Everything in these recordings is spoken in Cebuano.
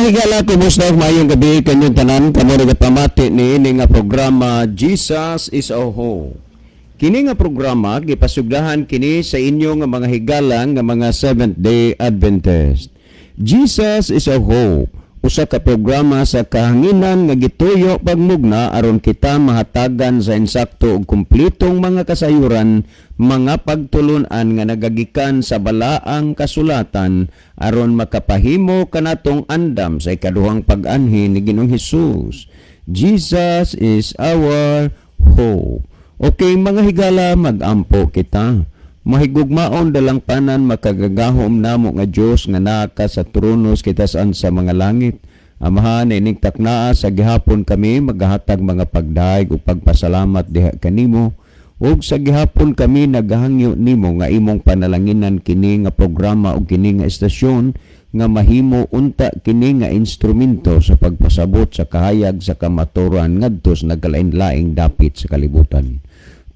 Higala, kumusta? Maayong gabi kanyong tanan kamo nagapamati niini nga programa, Jesus is Our Hope. Kini nga programa gipasugdahan kini sa inyo nga mga higalang nga mga Seventh Day Adventist. Jesus is Our Hope, usa ka programa sa kahanginan nga gituyo pagmugna aron kita mahatagan sa insakto ug kumpletong mga kasayuran, mga pagtulun-an nga nagagikan sa balaang kasulatan aron makapahimo kanatong andam sa ikaduhang pag-anhi ni Ginoong Hesus. Jesus is our hope. Okay, mga higala, magampo kita. Mahigugmaon, dalangpanan, makagagahom namo nga Dios nga naa ka sa trono sa kitasan sa mga langit. Amahan, ining taknaa sa gihapon kami magahatag mga pagdayeg ug pagpasalamat diha kanimo, ug sa gihapon kami nagahangyo nimo nga imong panalanginan kini nga programa ug kini nga estasyon nga mahimo unta kini nga instrumento sa pagpasabot sa kahayag sa kamatuoran ngadto sa nagkalain-laing dapit sa kalibutan.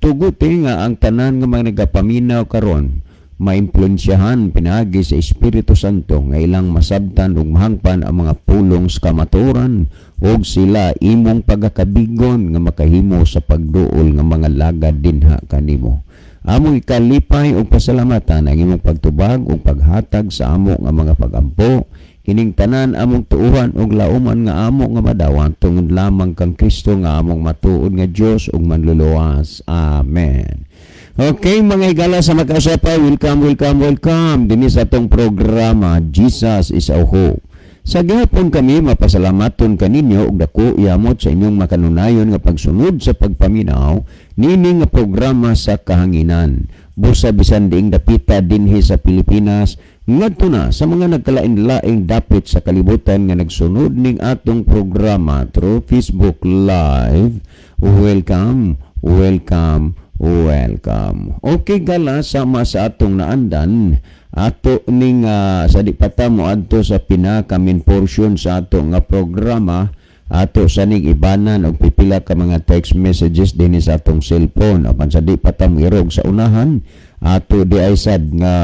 Tuguti nga ang tanan nga mga nagapaminaw karon maimpluwensyahan pinaagi sa Espiritu Santo nga ilang masabtan ug mahangpan ang mga pulong sa kamatuoran ug sila imong pagakabigon nga makahimo sa pagduol nga mga lagad dinha kanimo. Among ikalipay ug pasalamatan ang imong pagtubag ug paghatag sa amo nga mga pagampo. Kining tanan among tuuhan ug lauman nga amo nga madawan tungod lamang kang Kristo nga among matuod nga Dios ug manluluwas. Amen. Okay, mga higala sa makausapay, welcome, welcome, welcome dinhi sa atong programa, Jesus is Our Hope. Sa gihapon kami mapasalamaton kaninyo og dako yamot sa inyong makanunayon nga pagsunod sa pagpaminaw nini nga programa sa kahanginan. Busa bisan diing dapita dinhi sa Pilipinas ngadto na sa mga nagkalain-laing dapit sa kalibutan nga nagsunod ning atong programa through Facebook Live. Welcome, welcome, welcome. Okay gala, sama sa atong naandan, ato ning sa di pa ta mo adto sa pinaka main portion sa ato nga programa, ato sa ning ibanan og pipila ka mga text messages dinhi sa atong cellphone. Apan sa di pa ta moirog sa unahan, ato di ay sad nga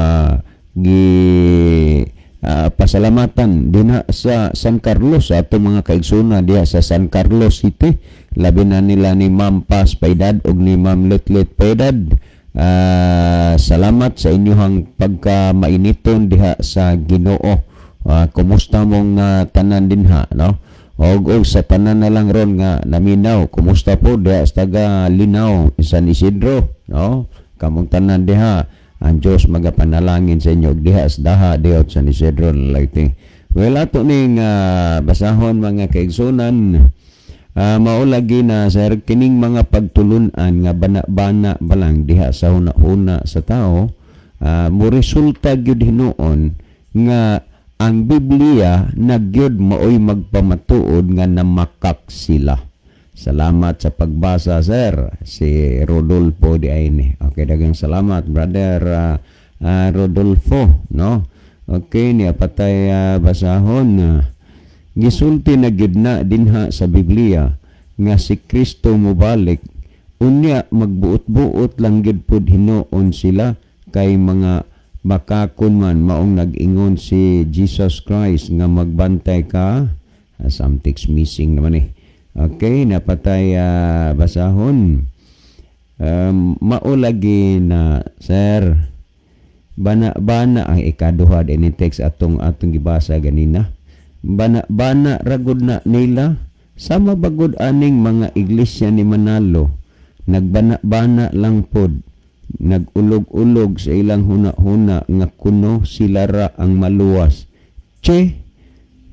gi pasalamatan dinha sa San Carlos, sa atong mga kaigsoona diha sa San Carlos City, labi na nila ni Ma'am Paz Paidad ug ni Ma'am Letlet Paidad. Salamat sa inyong pagka mainiton diha sa Ginoo. Kumusta mong tanan dinha, no? Og sa tanan na lang ron nga naminaw, kumusta po diha sa taga Linaw, San Isidro, no? Kamong tanan diha, ang Diyos magapanalangin sa inyo diha sa Daha diha sa San Isidro, Leyte. Well, ato ning basahon, mga kaigsunan. Mao lagi na, sir, kining mga pagtulunan nga bana-bana balang diha sa huna-huna sa tao, mo resulta gyud hinuon nga ang Biblia na gyud maoy magpamatuod nga namakak sila. Salamat sa pagbasa, sir. Si Rodolfo di ay ni. Okay, daghang salamat, brother Rodolfo, no? Okay, niya patay basahon. Gisulti na gyud na dinha sa Biblia nga si Kristo mobalik, unya magbuot-buot lang gyud pud hinuon sila kay mga makakon man. Maong nag-ingon si Jesus Christ nga magbantay ka. Something's missing naman eh. Okay, napatay basahon. Mao lagi na, sir, bana-bana ang ikaduha din text atong gibasa ganina. Bana-bana ragod na nila, sama bagod aning mga iglesia ni Manalo, nagbana-bana lang pod, nagulog-ulog sa ilang huna-huna nga kuno sila ra ang maluwas. Che,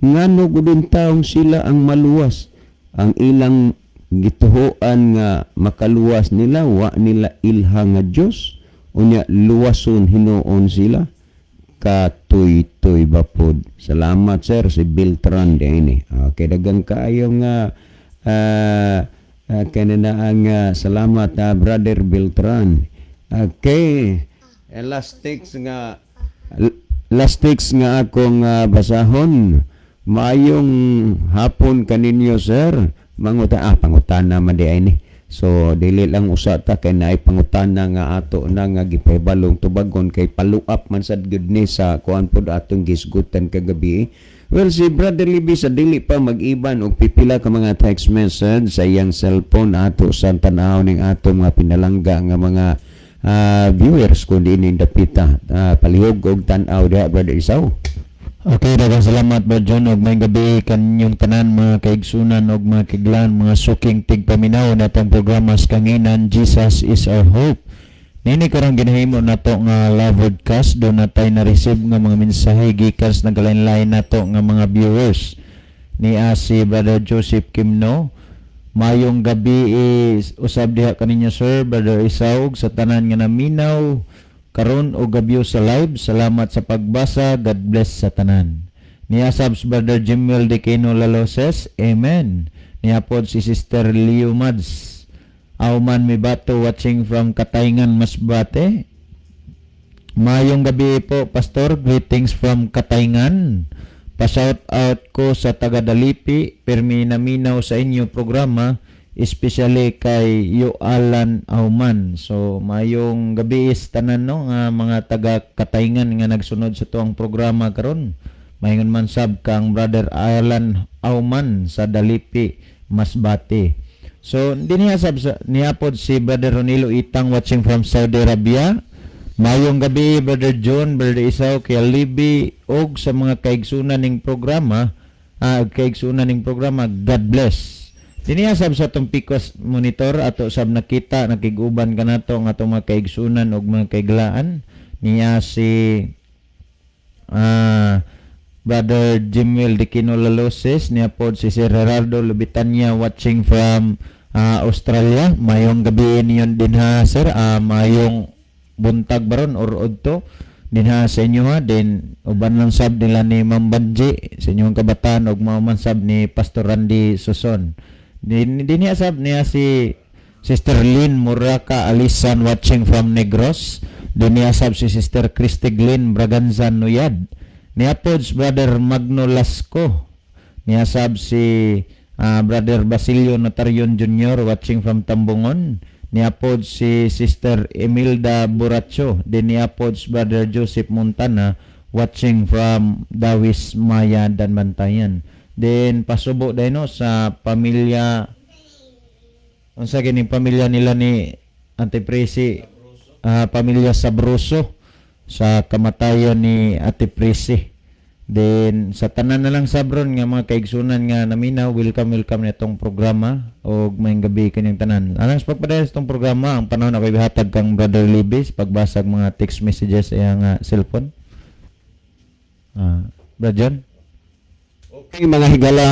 ngano gudun taong sila ang maluwas? Ang ilang gituhoan nga makaluwas nila, wa nila ilha nga Dios. Unya luwason hinuon sila, katuy-tuy ba pod? Salamat, sir, si Beltran din eh. Okay, dagang kaayo nga kanina ang salamat, brother Beltran. Okay. Eh, last text nga akong basahon. Maayong hapon kaninyo, sir. Manguta, pangutana man di ay ni. So dili lang usa ta kay naay pangutana nga ato na nga gipahibalong tubagon kay follow up man sad gud ni sa kuan pod atong gisgutan kagabi. Well, si Brother Libby sa dili pa mag-iban og pipila ka mga text message sa iyang cellphone, ato sa tan-aw ning ato mga pinalangga nga mga viewers kung diin dapita. Palihog og tan-aw diha, Brother Isaw. Okay, daghang salamat, Brad John, ug maayong gabi kaninyong tanan, mga kaigsunan ug mga kaiglaan, mga suking tigpaminaw natong programa sa kanginan, Jesus is Our Hope. Nini karong ginahimo nato nga live broadcast, do natay na-receive nga mga mensahe gikan sa nagkalain-lain nato nga mga viewers. Ni si Brother Joseph Kimno. Mayong gabi is usab diha kaninyo, sir, Brother Isaw, sa tanan nga naminaw karon o gabi sa live. Salamat sa pagbasa. God bless sa tanan. Niya sab si Brother Jimuel De Quino Laloses. Amen. Niya pod si Sister Leo Mads. Auman Mibato watching from Cataingan, Masbate. Mayong gabi po, Pastor. Greetings from Cataingan. Pa-shout out ko sa taga Dalipi, permi naminaw sa inyo programa, especially kay Yo Alan Auman. So, mayong gabi is tanan, no, nga mga taga Cataingan nga nagsunod sa tuang programa karon. Maingon man sab kang Brother Alan Auman sa Dalipi, Masbate. So, dinhi sab sa niapod si Brother Ronilo Itang watching from Saudi Arabia. Mayong gabi, Brother John, Brother Isaw, kay Libby og sa mga kaigsunan ning programa, kaigsunan ning programa, God bless. Dinhi sab sa atong PCOS monitor, ato sab nakita nakig-uban kanato ang atong mga kaigsunan og mga kaiglaan niya si Brother Jimuel De Quino Laloses, niya pod si Sir Gerardo Lubitanya watching from Australia. Mayong gabi niyon dinha, sir. Mayong buntag baron or udto dinha sa inyo ha. Then uban lang sab nila ni Ma'am Banji sa inyong kabataan ug mao man sab ni Pastor Randy Suson. Din dinhi sab niya si Sister Lynn Muraka Alisan watching from Negros. Dinhi sab si Sister Christy Glynn Braganza Nuyad. Niya pod si Brother Magno Lasco. Niya sab si Brother Basilio Notarion Jr. watching from Tambungon. Niya pod si Sister Emilda Buracho. Din niya pod si Brother Joseph Montana watching from Dawis Maya, Daanbantayan. Then pasubo dahil, no, sa pamilya, unsa kining pamilya nila ni Ate Presi, pamilya Sabroso sa kamatayon ni Ate Presi. Then sa tanan na lang sabron nga mga kaigsunan nga naminaw, welcome, welcome nitong programa og maayong gabi kanyang tanan. Alang sa pagpadayon sa itong programa, ang panahon ako ihatag kang Brother Libis pagbasag mga text messages sa iyang cellphone. Brother John? Okay, mga higala,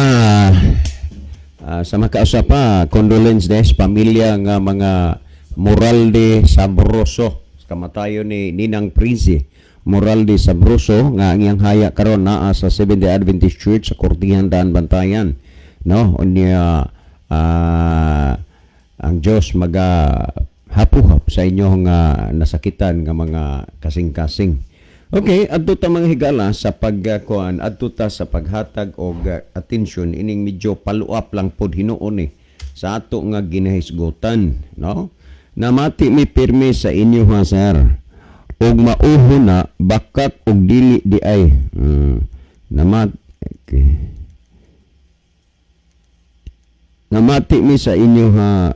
sa makausap pa, condolence des pamilya nga mga Moralde Sabroso sa kamatayon ni Ninang Prince Moralde Sabroso nga ang iyang haya karon naa sa Seventh-day Adventist Church sa Kortihan, Daanbantayan, no? Unya ang Dios maga hapuhap sa inyong nasakitan nga mga kasing-kasing. Okay, adto ta, mga higala, sa pagkuan, adto ta sa paghatag og atensyon ining medyo follow-up lang pod hinuon ni sa ato nga ginahisgutan, no? Namati mi pirmi sa inyo ha, sir. Og mauho na bakak og dili di ay. Namat okay. Namati mi sa inyo ha,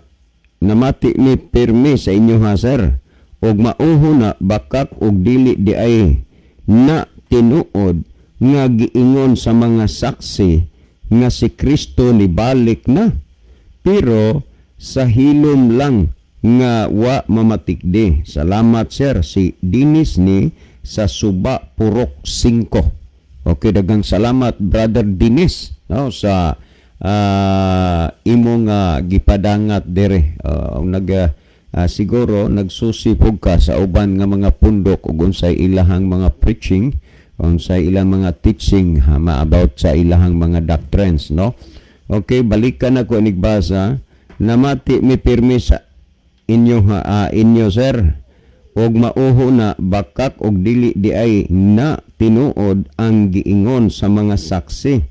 namati mi pirmi sa inyo ha, sir. Og mauho na bakak og dili di ay na tinuod nga giingon sa mga saksi nga si Kristo nibalik na, pero sa hilom lang nga wa mamatikdi. Salamat, sir. Si Dinis ni sa Suba Purok 5. Okay, daghang salamat, Brother Dinis, no, sa imong gipadangat dere. Siguro nagsusipog ka sa uban nga mga pundok ug unsay ilahang mga preaching, unsay ilang mga teaching ha, about sa ilahang mga doctrines, no? Okay, balikan ako inigbasa. Namati mi pirmi sa inyo ha, inyo, sir. Og mauho na bakak og dili di ay na tinuod ang giingon sa mga saksi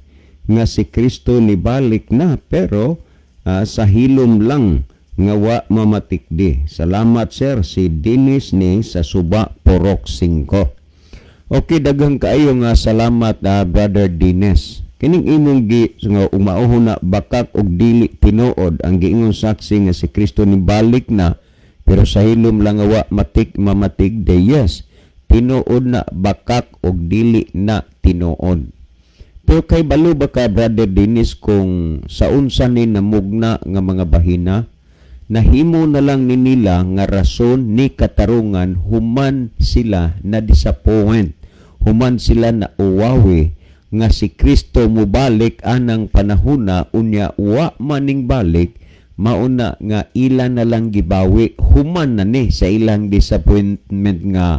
nga si Kristo nibalik na, pero sa hilom lang nga wa mamatikdi. Salamat, sir. Si Dennis ni sa Suba Purok 5. Okay, daghang kaayo nga salamat, Brother Dines. Kining imong gi nga umauho na bakak og dili tinuod ang giingon saksi nga si Kristo ni balik na pero sa hilom lang nga wa matik mamatig de. Yes, tinuod na bakak og dili na tinuod. Pero kay balo ba ka, Brother Dennis, kung sa unsa ni namugna nga mga bahina, nahimo na lang ni nila nga rason ni katarungan human sila na disappoint, human sila na uwawi nga si Kristo mubalik anang panahona, unya wa maning balik, mauna nga ila na lang gibawi human na ni sa ilang disappointment nga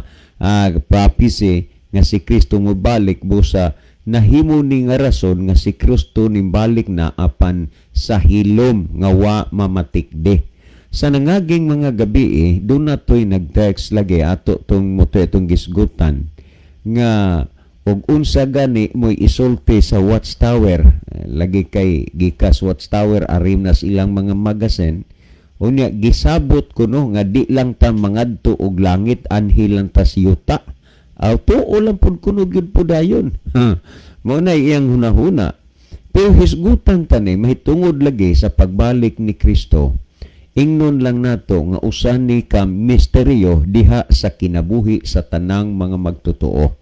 prophecy nga si Kristo mubalik, busa nahimo ni nga rason nga si Kristo nimbalik na apan sa hilom nga wa mamatikde. Sa nangaging mga gabi eh, doon na to'y nag-text lagi ato tong moto itong gisgutan nga og unsa gani mo'y isulti sa Watchtower. Eh, lagi kay gikas Watchtower arim na ilang mga magazine. Unya gisabot ko no nga di lang ta mangadto og langit, anhi lang ta sa yuta. Aw, tuo lang pud kuno gyud po dayon. Mao na iyang hunahuna. Pero hisgutan tani mahitungod lagi sa pagbalik ni Kristo. Ingnon lang nato nga usa ni ka misteryo diha sa kinabuhi sa tanang mga magtotoo.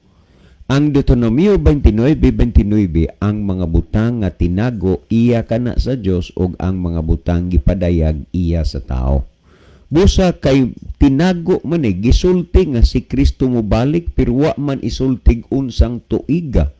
Ang Deuteronomio 29:29, ang mga butang nga tinago iya kana sa Dios ug ang mga butang gipadayag iya sa tao. Busa kay tinago man eh, gisulti nga si Kristo mobalik pero wa man isultig unsang tuiga,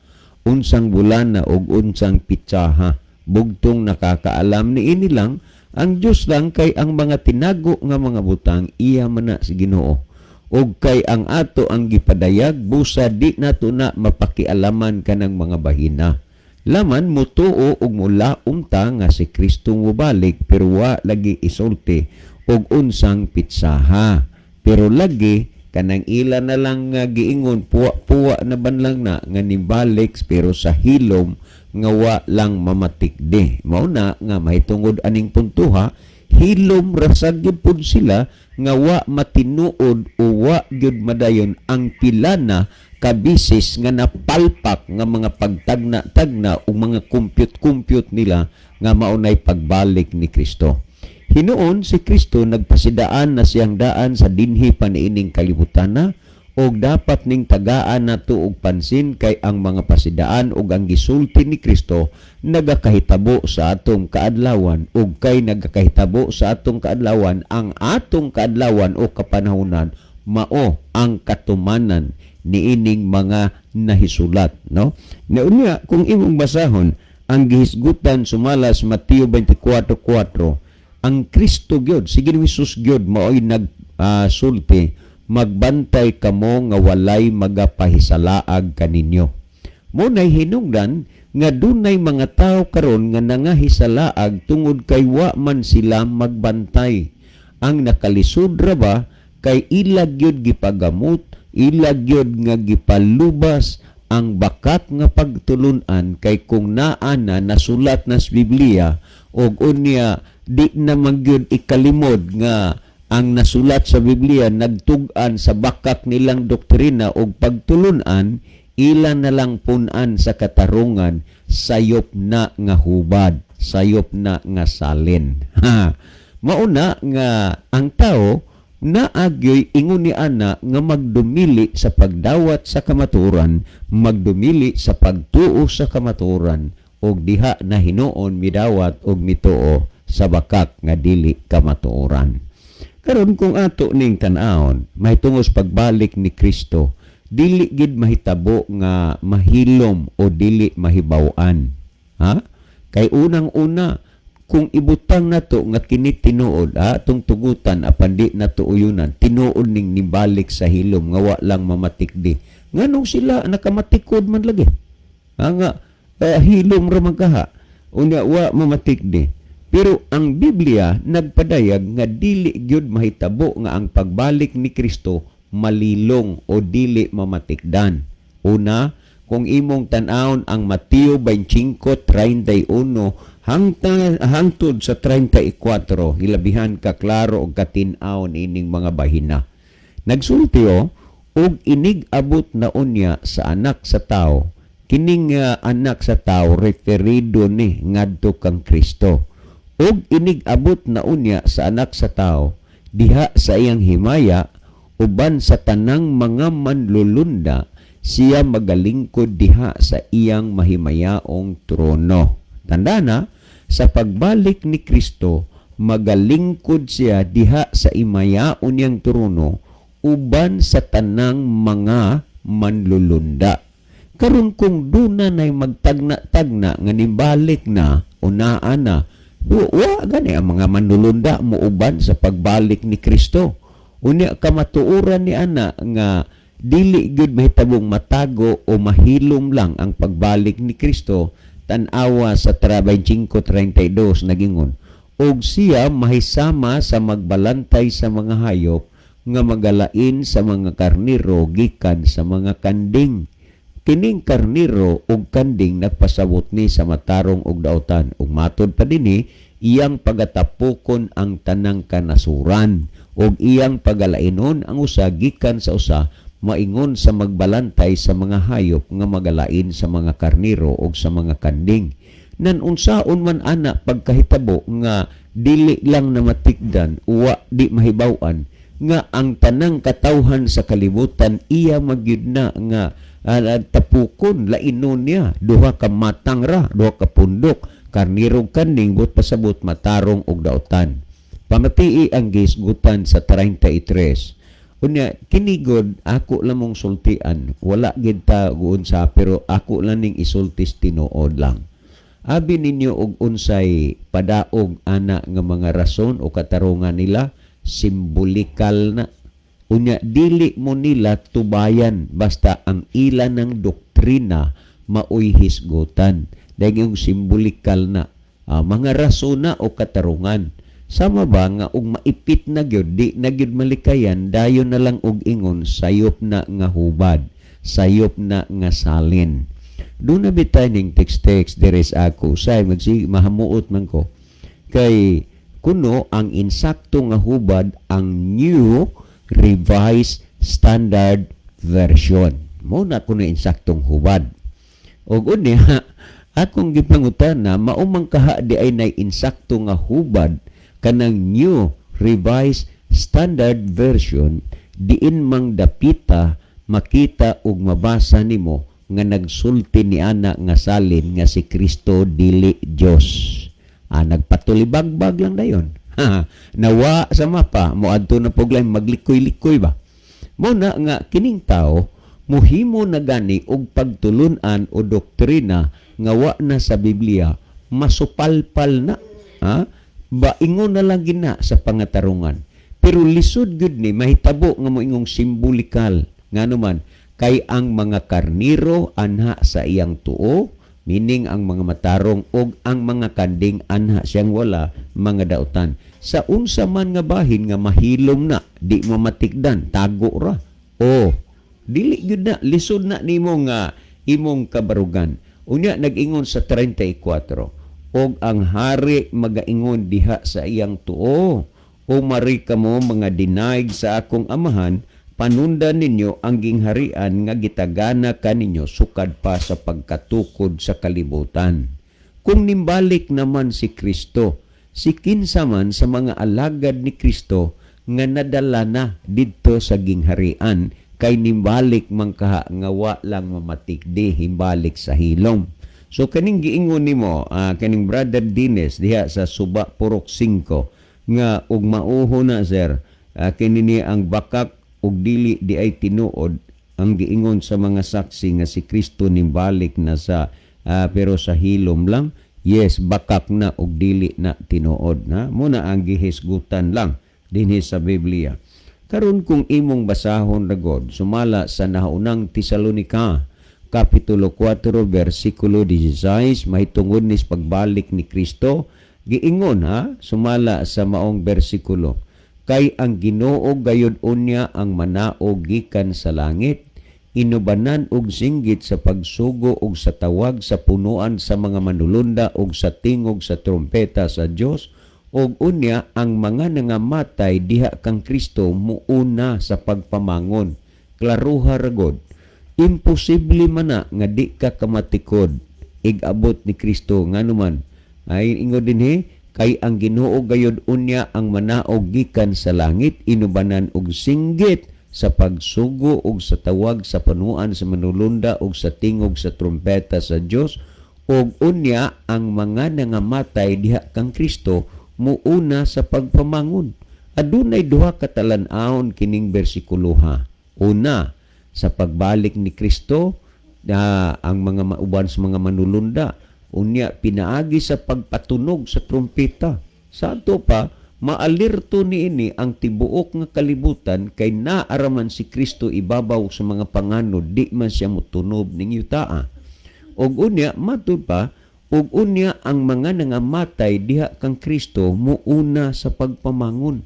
unsang bulana ug unsang pitsaha. Bugtong nakakaalam ni ini lang ang Dios lang, kay ang mga tinago nga mga butang iya man na sa Ginoo. Ug kay ang ato ang gipadayag, busa di nato na mapakialaman kanang mga bahina. Laman mutuo ug mulaom ta nga si Kristo mobalik pero wa lagi isulti og unsang pitsaha. Pero lagi kanang ila na lang nga giingon, puwa-puwa na banlang na nga nibalik pero sa hilom nga wa lang mamatikdi. Mao na nga mahitungod aning puntuha, hilom rasad gyud pud sila nga wa matinuod o wa gyud madayon ang pila na kabisis nga napalpak nga mga pagtagna-tagna o mga compute-compute nila nga maunay pagbalik ni Kristo. Hinuon si Kristo nagpasidaan na siyang daan sa dinhi pa niining kalibutana og dapat ning tagaan nato og pansin kay ang mga pasidaan og ang gisulti ni Kristo nagakahitabo sa atong kaadlawan, ug kay nagakahitabo sa atong kaadlawan, ang atong kaadlawan o kapanahonan mao ang katumanan niining mga nahisulat, no? Naunya kung imong basahon ang gihisgutan sumalas Mateo 24:4, ang Kristo gyud, si Ginoong Hesus gyud maoy nag sulti, "Magbantay kamo nga walay magapahisalaag kaninyo." Mo nay hinungdan nga dunay mga tao karon nga nangahisalaag tungod kay wa man sila magbantay. Ang nakalisod ra ba kay ila gyud gipagamot, ila gyud nga gipalubas ang bakak nga pagtulunan, kay kung naa na nasulat na sa Biblia og unya di na man gyud ikalimod nga ang nasulat sa Biblia nagtug-an sa bakak nilang doktrina og pagtulunan, ila na lang pun-an sa katarungan, sayop na nga hubad, sayop na nga salin. Mauna nga ang tao naagyoy ingon ni ana nga magdumili sa pagdawat sa kamatuoran, magdumili sa pagtuo sa kamatuoran, og diha na hinuon midawat og mituo sa bakak nga dili kamatuoran. Karon kung ato ning tan-awon, mahitungos pagbalik ni Kristo, dili gid mahitabo nga mahilom o dili mahibaw-an. Ha? Kay unang-una, kung ibutang nato nga kini tinuod, ha, atong tugutan apan di nato uyunan, tinuod ning nibalik sa hilom nga wa lang mamatikdi. Nganong sila nakamatikod man lagi? Ha, nga hilom ra man kaha. Unya wa mamatikdi. Pero ang Biblia nagpadayag nga dili gyud mahitabo nga ang pagbalik ni Kristo malilong o dili mamatikdan. Una, kung imong tan-awon ang Mateo 25:31 hangtod sa 34, hilabihan ka klaro og katin-awon ining mga bahina. Nagsulti o, Ug inig abot na unya sa Anak sa Tao. Kining Anak sa Tao, referido ni ngadto kang Kristo. Ug inig abot na unya sa Anak sa Tao diha sa iyang himaya uban sa tanang mga manlulunda, siya magalingkod diha sa iyang mahimayaong trono. Tanda na, sa pagbalik ni Kristo, magalingkod siya diha sa imayaon niyang trono uban sa tanang mga manlulunda. Karon kung duna nay magtagna-tagna nga nimbalik na unaan na, wa gani ang mga manlulunda muuban sa pagbalik ni Kristo. Unya kamatuoran ni ana nga dili gyud mahitabong matago o mahilom lang ang pagbalik ni Kristo. Tan-awa sa 25:32, nagingon, "Og siya mahisama sa magbalantay sa mga hayop nga magalain sa mga karniro gikan sa mga kanding." Kining karniro ug kanding nagpasabot ni sa matarong ug dautan, ug matod pa dinhi, iyang pagatapukon ang tanang kanasuran ug iyang pagalainon ang usa gikan sa usa, maingon sa magbalantay sa mga hayop nga magalain sa mga karniro ug sa mga kanding. Nan unsaon man ana pagkahitabo nga dili lang na matikdan, uwa di mahibaw-an nga ang tanang katawhan sa kalibutan iya magyud na nga tapukon, lainon niya, duha ka matang ra, duha ka pundok, karniro, kanding, but pasabot matarong og dautan? Pamatii ang gisgutan sa 33. Unya kinigod ako lamong sultian, wala gid ta guon sa, pero ako lang ning isultis tinuod lang. Abi ninyo og unsay padaog ana nga mga rason o katarungan nila, simbolikal na. Unya dili mo nila tubayan basta ang ila ng doktrina maoy hisgutan. Dahil yung simbolikal na mga rason na o katarungan. Sama ba nga og maipit na gyud, di na gyud malikayan, dayon na lang og ingon sayop na nga hubad, sayop na nga salin? Doon na bitay ning text-text diri sa ako say magsi mahamuot man ko kay kuno ang insakto nga hubad ang New Revised Standard Version. Mo na kuno insaktong hubad. Og unya akong gipangutana, mao man kaha di ay nay insakto nga hubad kanang New Revised Standard Version, diin mang dapita makita ug mabasa nimo nga nagsulti ni ana nga salin nga si Kristo dili Dios? Nagpatulibagbag lang dayon. Nawa sa mapa, moadto na puglay maglikoy-likoy ba. Mo na nga kining tao muhimo na gani og pagtulun-an o doktrina nga wa na sa Biblia, masupalpal na. Ha? Ba ingon na lang gina sa pangatarungan. Pero lisod gud ni mahitabo nga moingong simbolikal, ngano man kay ang mga karniro anha sa iyang tuo, meaning ang mga matarong, og ang mga kanding anha siyang wala, mga dautan. Sa unsa man nga bahin nga mahilom na, di mo matikdan, tago ra. O dili gyud na, lisod na nimo nga imong kabarugan. Unya nag-ingon sa 34, "Og ang hari magaingon diha sa iyang tuo, o mari kamo mga dinaig sa akong Amahan, panundan ninyo ang gingharian nga gitagana kaninyo sukad pa sa pagkatukod sa kalibutan." Kung nimbalik naman si Kristo, si kinsa man sa mga alagad ni Kristo nga nadala na didto sa gingharian kay nimbalik man kaha nga wa lang mamatikdi, himbalik sa hilom? So kaning giingon nimo, kaning Brother Dines diha sa Suba Purok 5 nga ug mauho na, sir, kini ni ang bakak ug dili di ay tinuod ang giingon sa mga saksi nga si Kristo nimbalik na sa pero sa hilom lang. Yes, bakak na ug dili na tinuod na. Muna ang gihisgutan lang dinhi sa Biblia. Karon kung imong basahon ragod sumala sa Nahaunang Tesalonika Kapitulo 4 versikulo 16 mahitungod nis pagbalik ni Kristo, giingon ha sumala sa maong bersikulo, "Kay ang Ginoo gayud unya ang manaog gikan sa langit, inubanan og singgit sa pagsugo og sa tawag sa punuan sa mga manulunda og sa tingog sa trumpeta sa Dios, og unya ang mga nangamatay diha kang Kristo muuna sa pagpamangon." Klaruha ra god. Imposible man na nga di ka kamatikod ig-abot ni Kristo, ngano man ay ingon dinhi, kay ang Ginoo gayud unya ang manaog gikan sa langit, inubanan og singgit sa pagsugo og sa tawag sa panuan sa manulunda og sa tingog sa trumpeta sa Dios, ug unya ang mga nangamatay diha kang Kristo muuna sa pagpamangon. Adunay duha ka talan-awon kining bersikuloha. Una, sa pagbalik ni Kristo na ang mga mauban sa mga manulunda, unya pinaagi sa pagpatunog sa trumpeta. Sa ato pa, maalirto niini ang tibuok nga kalibutan kay naaraman si Kristo ibabaw sa mga panganod, di man siya motunob ning yutaa. Og unya matud pa, ug unya ang mga nangamatay diha kang Kristo muuna sa pagpamangon.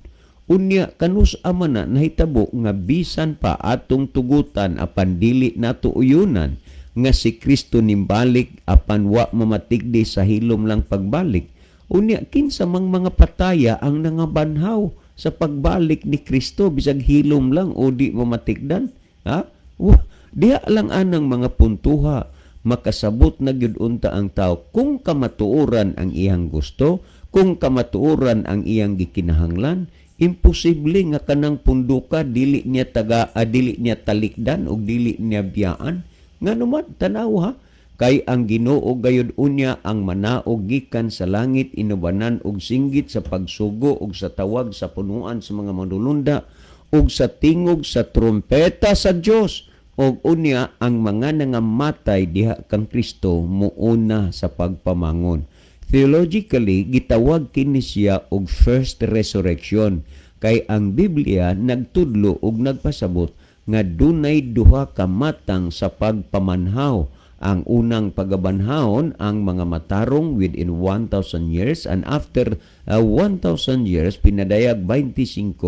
Unya kanus ama na nahitabo nga bisan pa atong tugutan apan dili nato uyunan nga si Kristo nimbalik apan wa mamatigdi sa hilom lang pagbalik. Unya kinsa mang mga pataya ang nangabanhaw sa pagbalik ni Kristo bisag hilom lang o di mamatigdan, ha? Wah, diha lang anang mga puntuha makasabot na gyud unta ang tao kung kamatuoran ang iyang gusto, kung kamatuoran ang iyang gikinahanglan. Imposible nga kanang punduka dili niya taga dili niya talikdan og dili niya biyaan. Ngano man, tanaw ha, kay ang Ginoo gayud unya ang manaog gikan sa langit, inubanan og singgit sa pagsugo og sa tawag sa punuan sa mga manulunda ug sa tingog sa trumpeta sa Dios, ug unya ang mga nangamatay diha kang Kristo muuna sa pagpamangon. Theologically, gitawag kini siya og first resurrection kay ang Biblia nagtudlo og nagpasabot nga dunay duha ka matang sa pagpamanhaw. Ang unang pagabanhawon ang mga matarong within 1,000 years, and after 1,000 years, pinadayag 25,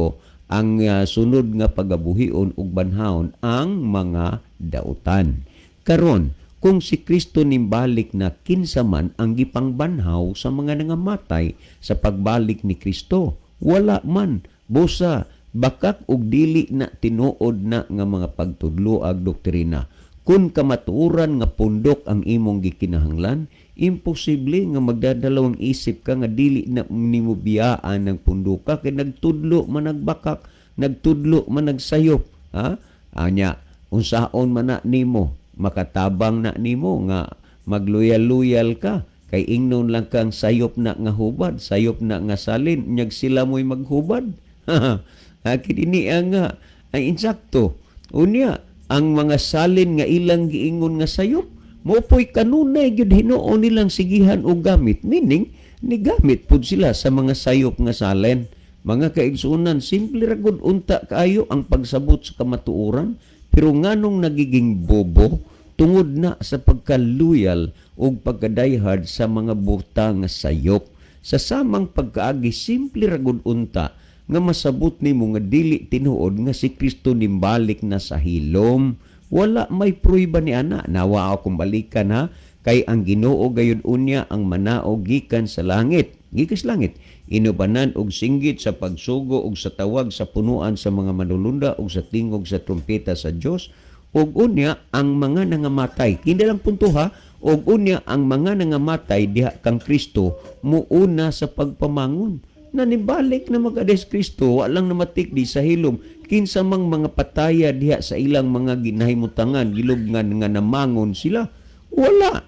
ang sunod nga pagabuhion ug banhawon ang mga dautan. Karon, kung si Kristo nimbalik na, kinsa man ang gipangbanhaw sa mga nangamatay sa pagbalik ni Kristo? Wala man. Busa bakak og dili na tinuod na nga mga pagtudlo ag doktrina. Kung kamatuoran nga pundok ang imong gikinahanglan, imposible nga magdadalawang isip ka nga dili na nimo biyaan ng punduka kay nagtudlo man nagbakak, nagtudlo man nagsayop, ha? Anya, unsaon man na nimo, makatabang na nimo nga magluyal-luyal ka kay ingnon lang kang sayop na nga hubad, sayop na nga salin, nyag sila mo'y maghubad. Akit ini ang nga ay insakto. Unya, ang mga salin nga ilang giingon nga sayop, mopoy kanunay gyud hinuon nilang sigihan og gamit, meaning nigamit pud sila sa mga sayop nga salin. Mga kaigsuonan, simple ra gud unta kaayo ang pagsabot sa kamatuoran, pero nganong nagiging bobo? Tungod na sa pagkaluyal o pagkadayhard sa mga buta nga sayop. Sa samang pagkaagi, simple ra gud unta nga masabot nimo nga dili tinuod nga si Kristo nimbalik na sa hilom. Wala may pruiba ni ana. Nawa akong balikan ha. Kay ang Ginoo gayud unya ang manaog gikan sa langit. Gikan sa langit. Inubanan og singgit sa pagsugo og sa tawag sa punuan sa mga manulunda og sa tingog sa trumpeta sa Dios, ug unya ang mga nangamatay. Kini lang punto ha, ug unya ang mga nangamatay diha kang Kristo muuna sa pagpamangon. Nanibalik na mag-ades Kristo, walang namatik di sa hilom. Kinsa mang mga pataya diha sa ilang mga ginahimutangan, gilubngan nga namangon sila? Wala.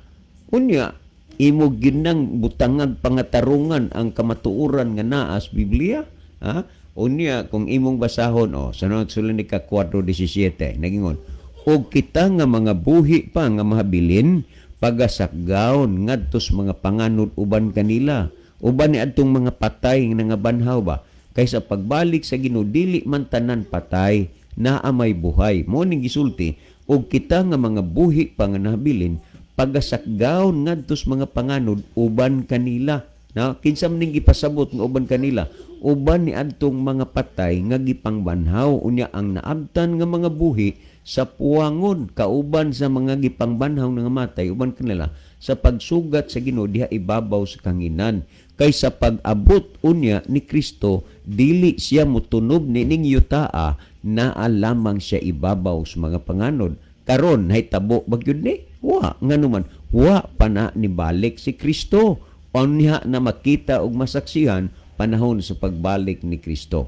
Unya, imo ginang butangag pangatarungan ang kamatuoran nga naa sa Biblia, ha? Unya, kung imong basahon, oh, sa Tesalonica 4:17, nagingon, "Og kita nga mga buhi pa nga mahabilin, pagasakgaon ngadto sa mga panganod uban kanila," uban ni adtong mga patay nga nangabanhaw ba, kay sa pagbalik sa Ginoo dili man tanan patay, naa may buhay. Mo ning gisulti, "Og kita nga mga buhi pa nga nahabilin, pagasakgaon ngadto sa mga panganod uban kanila." Na kinsa man ning gipasabot nga uban kanila? Uban ni adtong mga patay nga gipangbanhaw. Unya ang naabtan nga mga buhi sa puwangon kauban sa mga gipangbanhaw nga matay uban kanila sa pagsugat sa Ginoo diha ibabaw sa kanginan, kay sa pag-abot unya ni Kristo. Dili siya mutunob nining yutaa, naa lamang siya ibabaw sa mga panganod. Karon nahitabo ba gyud ni? Wa. Ngano man, wa pa na nibalik si Kristo. Unya na makita og masaksihan panahon sa pagbalik ni Kristo.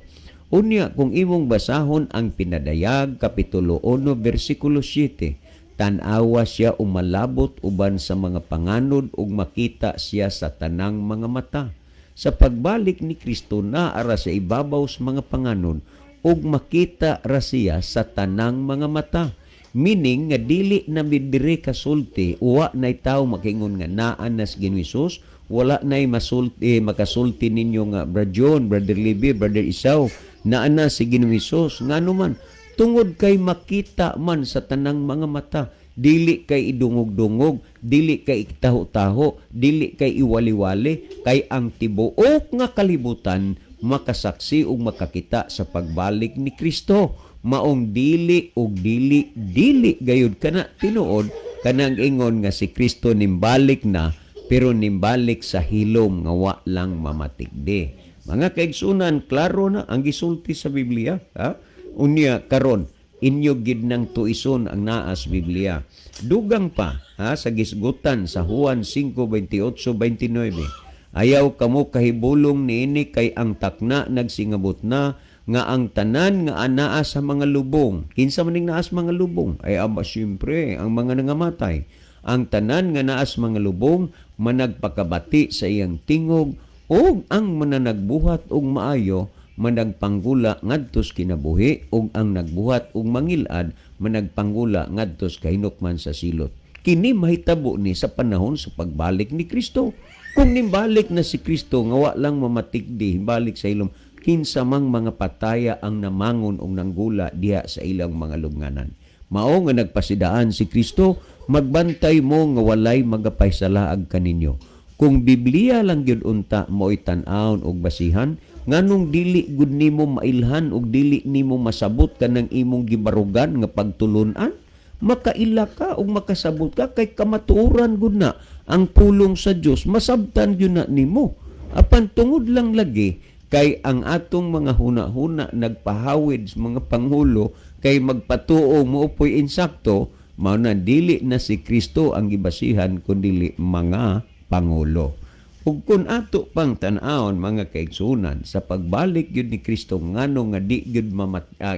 Unya kung imong basahon ang Pinadayag kapitulo 1 bersikulo 7, tan-awa siya umalabot uban sa mga panganod ug makita siya sa tanang mga mata. Sa pagbalik ni Kristo, naa ra sa ibabaw sa mga panganod ug makita ra siya sa tanang mga mata. Meaning nga dili na mi diri kasulti, wa nay tawo makingon nga naa na si Ginoo Hesus, wala nay masulti, makasulti ninyo nga Brad John, Brother Libby, Brother Isaw, naa na si Ginoo Hesus. Ngano man, tungod kay makita man sa tanang mga mata, dili kay idungog-dungog, dili kay itaho-taho, dili kay iwali-wali, kay ang tibuok nga kalibutan makasaksi ug makakita sa pagbalik ni Kristo. Maong dili ug dili dili gayud kana tinuod kanang ingon nga si Kristo nimbalik na, pero nimbalik sa hilom nga wa lang mamatikdi. Mga kaigsunan, klaro na ang gisulti sa Biblia, ha? Unya karon inyo gid nang tuison ang naa sa Biblia. Dugang pa, ha, sa gisgutan sa Juan 5:28-29. Ayaw kamo kahibulong niini, kay ang takna nagsingabot na nga ang tanan nga anaa sa mga lubong. Kinsa man ning naa sa mga lubong? Ay aba, siyempre ang mga nangamatay. Ang tanan nga naa sa mga lubong managpakabati sa iyang tingog, ug ang mananagbuhat og maayo managpanggula ngadtos kinabuhi, ug ang nagbuhat og mangilad managpanggula ngadtos kahinukman sa silot. Kini mahitabo ni sa panahon sa pagbalik ni Kristo. Kung nimbalik na si Kristo nga wa lang mamatikdi, balik sa ilong, kinsa mang mga pataya ang namangon og nanggula diha sa ilang mga lubnganan? Mao nga nagpasidaan si Kristo, magbantay mo nga walay magapahisalaag kaninyo. Kung Biblia lang gyud unta mo'y tan-awon og basihan, nganong dili gud nimo mailhan og dili nimo masabot kanang imong gibarugan nga pagtulun-an? Makaila ka og makasabot ka kay kamatuoran gud na ang pulong sa Dios, masabtan gyud na nimo. Apan tungod lang lagi kay ang atong mga huna-huna nagpahawid sa mga panghulo kay magpatuo mo upoy insakto, mao na dili na si Kristo ang gibasihan kundili mga pangulo. Ug kung ato pang tan-awon, mga kaigsunan, sa pagbalik gyud ni Kristo, ngano nga di gyud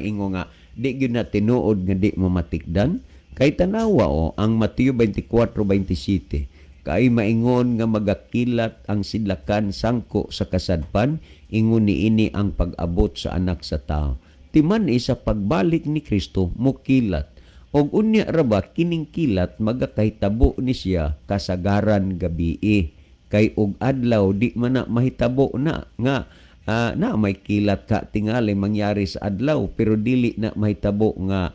ingo nga di gyud na tinuod nga di mamatikdan, kay tanawa o ang Mateo 24:27, kay maingon nga magakilat ang sidlakan sangko sa kasadpan, ingon niini ang pag-abot sa Anak sa Tao. Timan sa pagbalik ni Kristo mukilat. Og unya ra ba kining kilat magakahitabo ni siya kasagaran gabii, kay og adlaw di man na mahitabo na nga na may kilat ka tingali mangyari sa adlaw, pero dili na mahitabo nga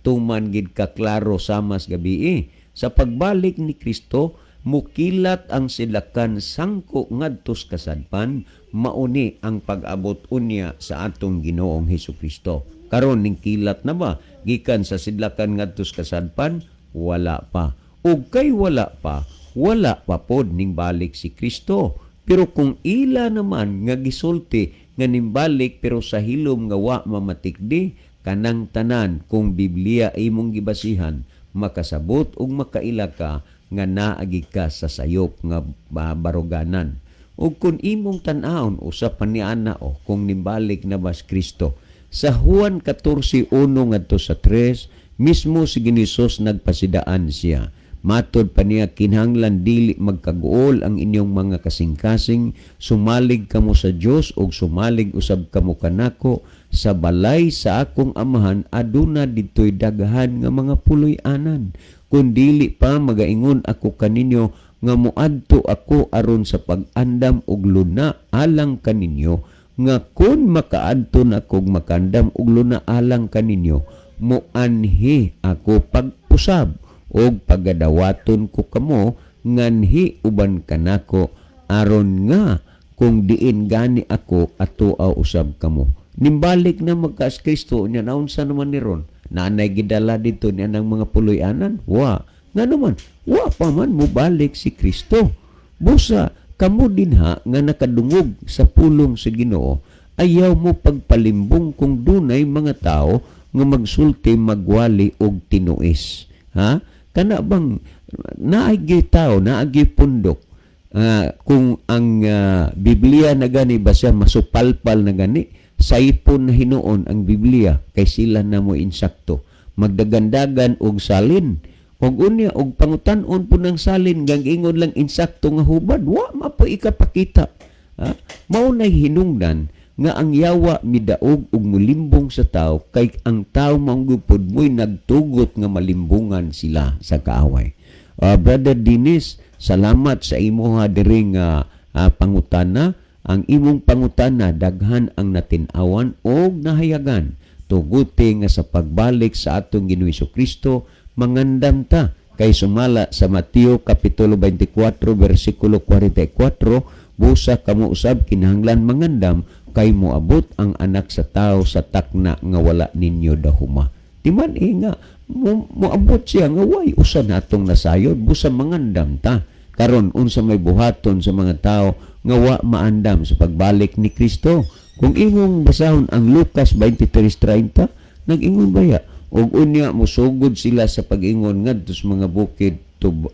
tuman gid ka klaro samas gabii. Sa pagbalik ni Kristo mukilat ang silakan sangko ngadtos kasadpan, mauni ang pag-abot unya sa atong Ginoong Hesus Kristo. Karon, ning kilat na ba gikan sa sidlakan ngadtos kasadpan? Wala pa. Ug kay wala pa, wala pa pod ning balik si Kristo. Pero kung ila naman nga gisulti nga nimbalik pero sa hilom nga wa mamatikdi, kanang tanan kung Biblia imong gibasihan, makasabot ug makaila ka nga naagi ka sa sayop nga baruganan. Ug kung imong tan-awon usa pa ni ana o kung nimbalik na ba si Kristo, sa Juan 14:1 ngadto sa 3, mismo si Ginoong Hesus nagpasidaan siya. Matod pa niya, kinahanglan dili magkaguol ang inyong mga kasing-kasing, sumalig kamo sa Dios ug sumalig usab kamo kanako. Sa balay sa akong Amahan aduna didtoy daghan nga mga puloy-anan. Kun dili pa, magaingon ako kaninyo nga moadto ako aron sa pag-andam og luna alang kaninyo, nga kun makaadto na kog makandam og luna alang kaninyo, moanhi ako pag-usab og pagadawaton ko kamo nganhi uban kanako, aron nga kung diin gani ako atoa usab kamo. Nimbalik na magkaas Kristo niya, naunsa naman ni ron? Naanay gidala dito niya ng mga puloy-anan? Wa. Nga naman, wa pa man mobalik si Kristo. Busa, kamo dinha nga nakadungog sa pulong sa Ginoo, Ayaw mo pagpalimbong kung dunay mga tao nga magsulti, magwali og tinuis. Ha? Kana bang naagi tao, naagi pundok? Kung ang Biblia na gani ba siya masupalpal na gani, saipon na hinuon ang Biblia kay sila na mo insakto. Magdagandagan og salin. Og unya og pangutan-on po ng salin gang ingon lang insakto nga hubad, wa mapo ikapakita. Ha? Mao nay hinungdan nga ang yawa midaog og mulimbong sa tao kay ang tao manggupod mo'y nagtugot nga malimbungan sila sa kaaway. Brother Dennis, salamat sa imuha diri nga pangutana. Ang imong pangutana, daghan ang natin-awan og nahayagan. Tuguti nga sa pagbalik sa atong Ginoong Kristo, mangandam ta kay sumala sa Mateo kapitulo 24 bersikulo 44, busa kamo usab kinahanglan mangandam kay moabot ang Anak sa Tao sa takna nga wala ninyo dahuma. Timan eh nga moabot siya nga way usa natong nasayod, busa mangandam ta. Karon, unsa may buhaton sa mga tao nga wa maandam sa pagbalik ni Kristo? Kung imong basahon ang Lucas 23:30, nag-ingon baya og unya mosugod sila sa pag-ingon ngadto sa mga bukid,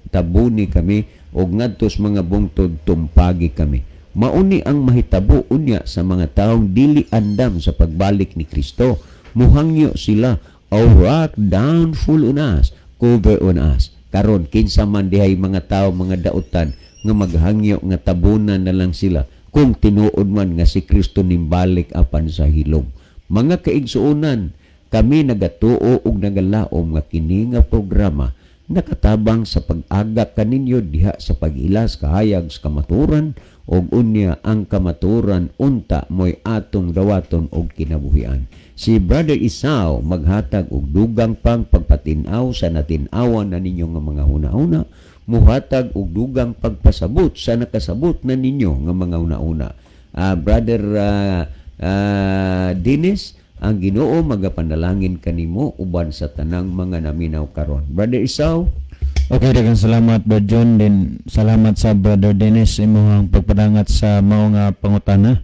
"Tabuni kami," og ngadto sa mga bungtod, "Tumpagi kami." Mauni ang mahitabo unya sa mga taong dili andam sa pagbalik ni Kristo. Muhangyo sila, "O rock, downfall on us, cover on us." Karon, kinsa man dihay mga tao, mga dautan nga maghangyo nga tabunan na lang sila kung tinuod man nga si Kristo nimbalik apan sa hilom? Mga kaigsuonan, kami nagatuo og nagalaom nga kini nga programa nakatabang sa pag-agak kaninyo diha sa pag-ilas kahayag sa kamaturan, og unya ang kamaturan unta mo'y atong dawaton og kinabuhian. Si Brother Isao maghatag og dugang pang pagpatin-aw sa natin-awan na ninyo nga mga huna-huna, muhatag og dugang pagpasabot sa nakasabot na ninyo nga mga huna-huna. Brother Dennis, ang Ginoo magapanalangin kanimo uban sa tanang mga naminaw karon. Brother Isao. Okay, daghang salamat, Brother John, din salamat sa Brother Dennis, imong pagpadangat sa mao nga pangutana.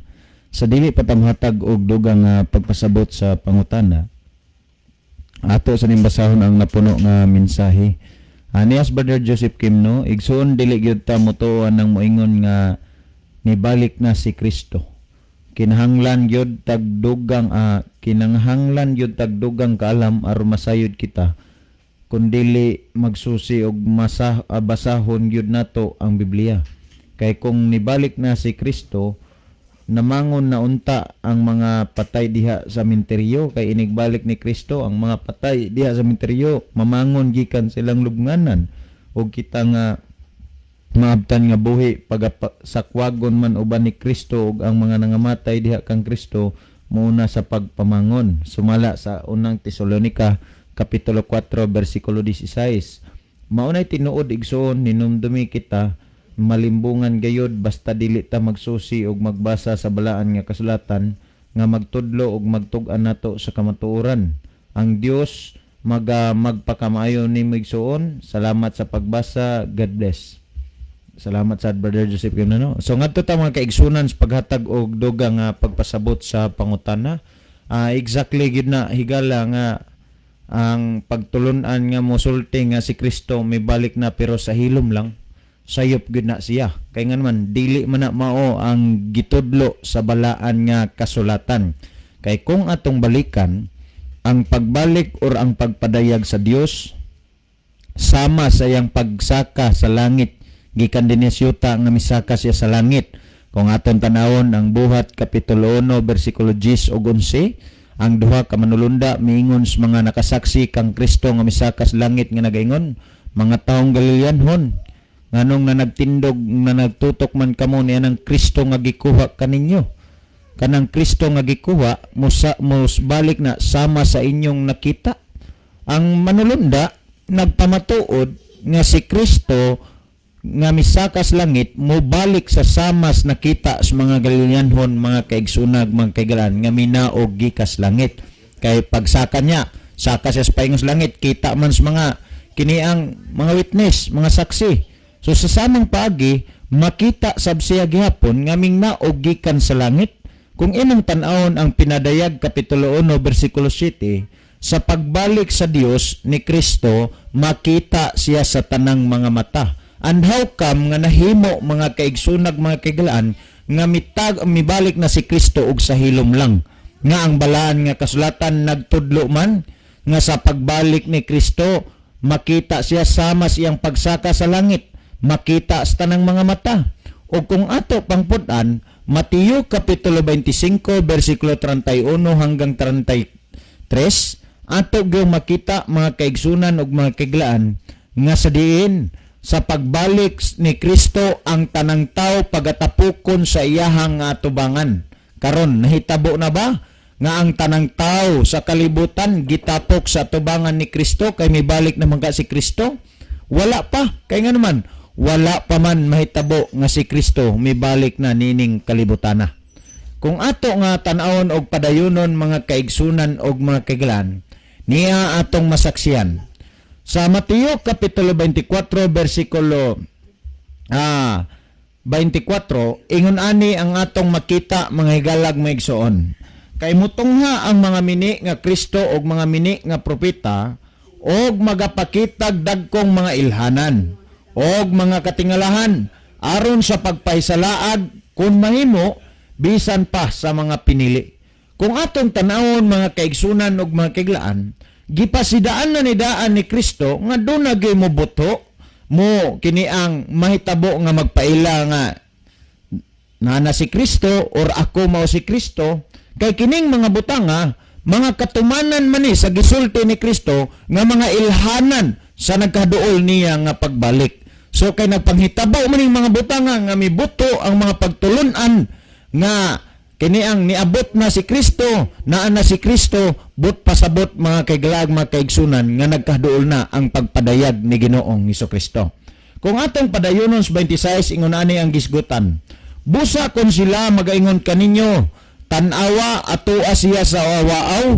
Sa dili pa ta mohatag og dugang nga pagpasabot sa pangutana, ato sa ning basahon ang napuno nga mensahe. Anias Brother Joseph Kimno, igsuon, dili gyud ta motuo nang moingon nga nibalik na si Kristo. Kinahanglan gyud tagdugang kaalam aron masayod kita kun dili magsusi og basahon gyud nato ang Biblia. Kay kung nibalik na si Kristo, namangon na unta ang mga patay diha sa minteryo, kay inigbalik ni Kristo, ang mga patay diha sa minteryo mamangon gikan silang lubnganan, ug kita nga maabtan nga buhi pagapasakwagon man uban ni Kristo, ug ang mga nangamatay diha kang Kristo mouna sa pagpamangon sumala sa Unang Tesalonika kapitulo 4 bersikulo 16. Maunay tinuod, igsoon, ninumdumi kita malimbungan gayod basta dili ta magsusi og magbasa sa balaan nga kasulatan nga magtudlo og magtug-an nato sa kamatuoran. Ang Dios magpakamaayo nimo, igsoon. Salamat sa pagbasa. God bless. Salamat sa Brother Joseph Kim, no? So ngadto ta, mga kaigsunan, sa paghatag og dugang nga pagpasabot sa pangutana. Exactly gyud na, higala, nga ang pagtulunan nga mosulti nga si Kristo may balik na pero sa hilom lang, sayop gyud na siya. Kay nga naman dili man na mao ang gitudlo sa balaan nga kasulatan. Kay kung atong balikan ang pagbalik or ang pagpadayag sa Dios sama sa iyang pagsaka sa langit gikan dinhi sa yuta, nga misaka siya sa langit. Kung aton tanawon ang Buhat kapitulo 1 bersikulo 10 ug 11, ang duha ka manulunda miingon sa mga nakasaksi kang Kristo nga misaka sa langit nga nagaingon, "Mga taong Galileanhon, nganong na nagtindog na nagtutok man kamo niya ng Kristo nga gikuha kaninyo? Kanang Kristo nga gikuha musa mus balik na sama sa inyong nakita." Ang manulunda nagpamatuod nga si Kristo nga misaka sa langit mobalik sa samas nakita sa mga Galileanhon, mga kaigsunag, mga kaigalan, nga minaog gikas langit. Kay pagsaka niya, saka siya sa paingon sa langit, kita man sa mga kini ang mga witness, mga saksi. So sa samang paagi, makita sab siya gihapon nga mingnaog gikan sa langit. Kung imong tan-awon ang Pinadayag kapitulo 1 bersikulo 7, sa pagbalik sa Dios ni Kristo, makita siya sa tanang mga mata. And how come nga nahimo, mga kaigsunag, mga kaiglaan, nga mitag mibalik na si Kristo og sa hilom lang? Nga ang balaan nga kasulatan nagtudlo man nga sa pagbalik ni Kristo, makita siya sama siyang pagsaka sa langit, makita sa tanang mga mata. O kung ato pangput-an Mateo kapitulo 25 bersikulo 31 hanggang 33, ato gyud makita, mga kaigsunan ug mga kaiglaan, nga sa diin sa pagbalik ni Kristo, ang tanang tao pagatapukon sa iyahang atubangan. Karon, nahitabo na ba nga ang tanang tao sa kalibutan gitapok sa atubangan ni Kristo kay mibalik naman ka si Kristo? Wala pa. Kay nga naman, wala pa man mahitabo nga si Kristo mibalik na nining kalibutana. Kung ato nga tan-awon og padayunon, mga kaigsunan og mga kaiglaan, niya atong masaksiyan. Sa Mateo kapitulo 24 bersikulo 24, ingon ani ang atong makita, mga higalag, mga igsoon. Kay mutungha ang mga mini nga Kristo og mga mini nga propeta og magapakitag dagkong mga ilhanan og mga katingalahan aron sa pagpahisalaag, kung mahimo, bisan pa sa mga pinili. Kung atong tanawon, mga kaigsunan ug mga kaiglaan, gipasidaan na ni daan ni Kristo nga duna gyud mo buto mo kini ang mahitabo nga magpaila nga nana si Kristo or ako mao si Kristo, kay kining mga butanga, mga katumanan man ni sa gisulti ni Kristo nga mga ilhanan sa nagkaduol niya nga pagbalik. So kay nagpanghitabo man ning mga butanga nga mibuto ang mga pagtulun-an nga kini ang niabot na si Kristo, naa na si Kristo, but pasabot, mga kaiglaag, mga kaigsunan, nga nagkaduol na ang pagpadayag ni Ginoong Kristo. Kung atong padayunon sa 26, ingon ani ang gisgutan. Busa kung sila magaingon kaninyo, "Tan-awa, atoa siya sa awaaw,"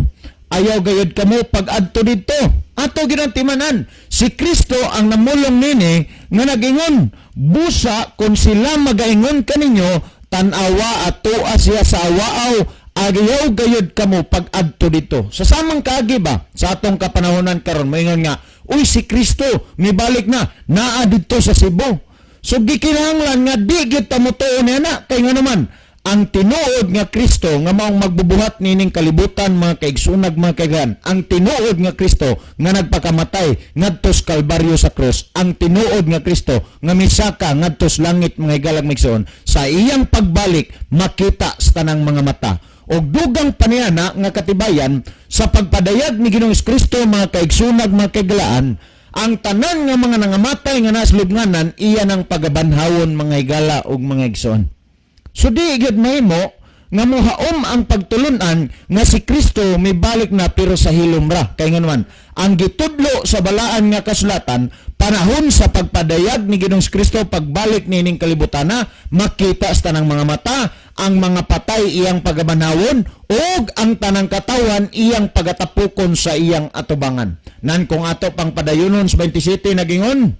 ayaw gayod kamo pag-adto didto. Ato ginantimanan, si Kristo ang namulong nini nga nagingon, "Busa kung sila magaingon kaninyo, 'Tan-awa, atoa siya sa awaaw,' ayaw gayod kamo pag-adto dito." Sa samang kaagi ba, sa atong kapanahonan karon, maingon nga, "Uy, si Kristo, mibalik na, naa didto sa Cebu." So gikinahanglan nga di gyud ta motuo niya na, kay nga naman, ang tinuod nga Kristo nga maong magbubuhat nining kalibutan, mga kaigsunag, mga kaigan, ang tinuod nga Kristo nga nagpakamatay ngadto sa Kalbaryo sa krus, ang tinuod nga Kristo nga misaka ngadto sa langit, mga higalag, maigsoon, sa iyang pagbalik makita sa tanang mga mata. Og dugang paniana nga katibayan sa pagpadayag ni Ginoong Kristo, mga kaigsunag, mga kaiglaan, ang tanan nga mga nangamatay nga nasa lubnganan, iya ng pagabanhawon, mga higala ug mga igsoon. So di gyud mahimo nga mohaom ang pagtulunan nga si Kristo mibalik na pero sa hilom ra. Kay nga naman, ang gitudlo sa balaan nga kasulatan, panahon sa pagpadayag ni Ginoong Kristo, pagbalik nining kalibutana, makita sa tanang mga mata, ang mga patay iyang pagabanhawon ug ang tanang katawan iyang pagatapukon sa iyang atubangan. Nan kung ato pang padayunon sa 27, nagingon,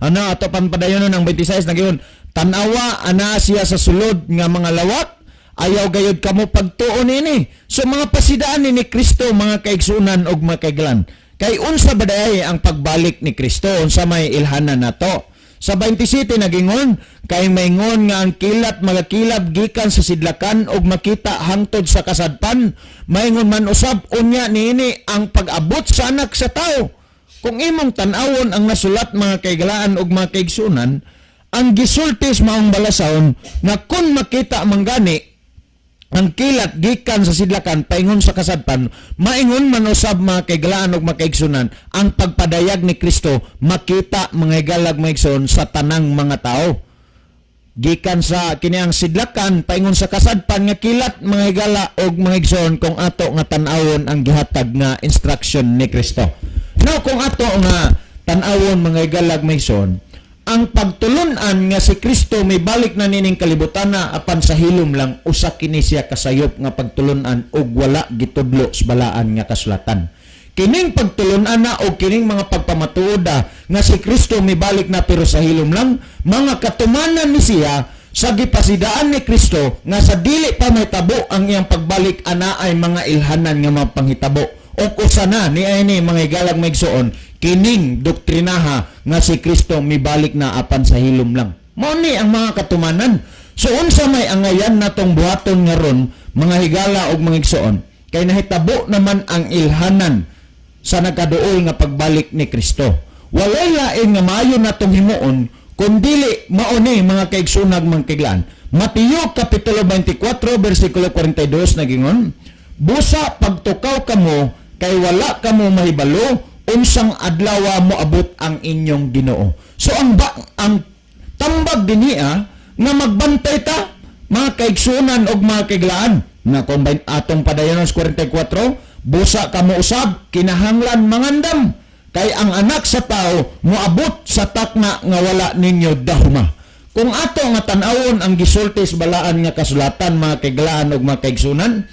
ano, ato pang padayonon ang 26, nagingon, "Tanawa, ana siya sa sulod nga mga lawak, ayaw gayod kamo pagtuon ini." So mga pasidaan ni Kristo, mga kaigsunan og mga kaiglan. Kay unsa ba diay ang pagbalik ni Kristo? Unsa may ilhanan nato? Sa 27 nagingon, kay maingon nga ang kilat magakilab gikan sa sidlakan ug makita hangtod sa kasadpan, maingon man usab unya niini ang pag-abot sa Anak sa Tao. Kung imong tan-awon ang nasulat, mga kaigalaan ug mga kaigsunan, ang gisulti sa maong balasahon nga kung makita manggani ang kilat gikan sa sidlakan paingon sa kasadpan, maingon man usab, mga kaigalaan ug mga kaigsunan, ang pagpadayag ni Kristo makita, mga higalag, mga igsoon, sa tanang mga tao. Gikan sa kini ang sidlakan paingon sa kasadpan nga kilat, mga higala og mga igsoon, kung ato nga tan-awon ang gihatag nga instruction ni Kristo. Now, kung ato nga tan-awon, mga higalag, mga igsoon, ang pagtulunan nga si Kristo may balik na nining kalibutan na apan sa hilom lang, usa kini siya kasayop nga pagtulunan ug wala gitudlo sa balaan nga kasulatan. Kining pagtulunan na o kining mga pagpamatuoda nga si Kristo mibalik na pero sa hilom lang, mga katumanan ni siya Sa gipasidaan ni Kristo nga sa dili pa mahitabo ang iyang pagbalik, ana ay mga ilhanan nga mga panghitabo. O usa na ni ay ni, mga higalag, mga igsoon, kining doktrinaha nga si Kristo mibalik na apan sa hilom lang. Mao ni ang mga katumanan. So unsa may angayan natong buhaton ngaron, mga higala og mga igsoon, kay nahitabo naman ang ilhanan sa nagkaduol nga pagbalik ni Kristo? Walay lain nga maayo natong himuon kundili mao ni, mga kaigsunan, mga kaiglaan. Mateo kapitulo 24 bersikulo 42 nagingon, "Busa pagtukaw kamo kay wala kamo mahibalo unsang adlaw moabot ang inyong Ginoo." So ang tambag dinhiya nga magbantay ta, mga kaigsunan og mga kaiglaan, na kung atong padayonon sa 44, "Busa kamo usab kinahanglan mangandam kay ang Anak sa Tao moabot sa takna nga wala ninyo dahuma." Kung ato nga tan-awon ang gisulti sa Balaan nga Kasulatan, mga kaiglaan ug mga kaigsunan,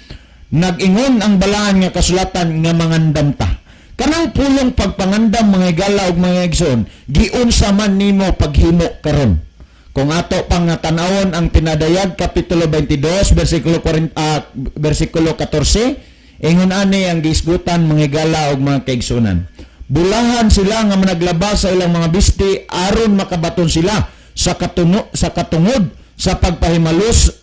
nag-ingon ang Balaan nga Kasulatan nga mangandam ta. Kanang pulong pagpangandam, mga higala ug mga igsoon, giunsa man nimo paghimo karon? Kung ato pang tan-awon ang Pinadayag kapitulo 22 bersikulo 40, bersikulo 14, ingon ani ang giisgutan, mga higala ug mga kaigsunan. "Bulahan sila nga managlaba sa ilang mga bisti aron makabaton sila sa katungod sa pagpahimulos